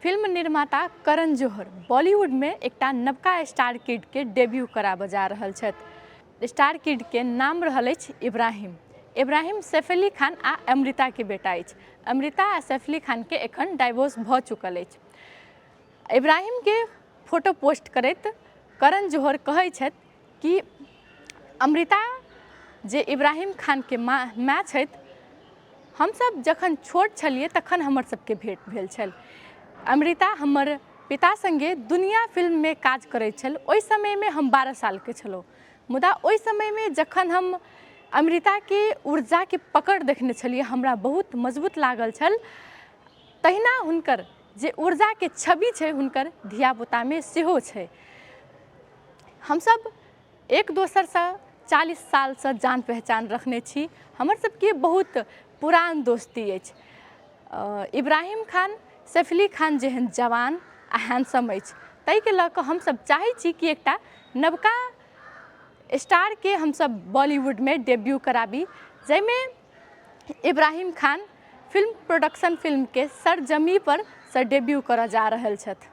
Film निर्माता करण जौहर बॉलीवुडमे एकटा नवका स्टार किडके डेब्यू कराबऽ जा रहल छथि। स्टार किडके नाम रहल अछि इब्राहिम। इब्राहिम सैफ अली खान आ अमृताके बेटा अछि। अमृता आ सैफ अली खानके एखन डाइवोर्स भऽ चुकल अछि। इब्राहिमके फोटो पोस्ट करैत करण जौहर कहै छथि कि अमृता जे इब्राहिम खानके माँ माय छथि, हमसब जखन छोट छलियै तखन हमर सबके भेँट भेल छल। अमृता हमर पिता सङ्गे दुनिया फिल्ममे काज करै छल। ओहि समयमे हम 12 सालके छलहुँ, मुदा ओहि समयमे जखन हम अमृताके ऊर्जाके पकड़ देखने छलियै, हमरा बहुत मजबूत लागल छल। तहिना हुनकर जे ऊर्जाके छवि छै, हुनकर धियापुतामे सेहो छै। हमसब एक दोसरसँ 40 सालसँ जान पहचान रखने छी। हमर सबके बहुत पुरान दोस्ती अछि। इब्राहिम खान सैफ अली खान जेहन जवान आ हैंडसम अछि, ताहिके लऽ कऽ हमसब चाहै छी कि एकटा नवका स्टारके हमसब बॉलीवुडमे डेब्यू कराबी, जाहिमे इब्राहिम खान फिल्म प्रोडक्शन फिल्मके सरजमी पर सँ डेब्यू करऽ जा रहल छथि।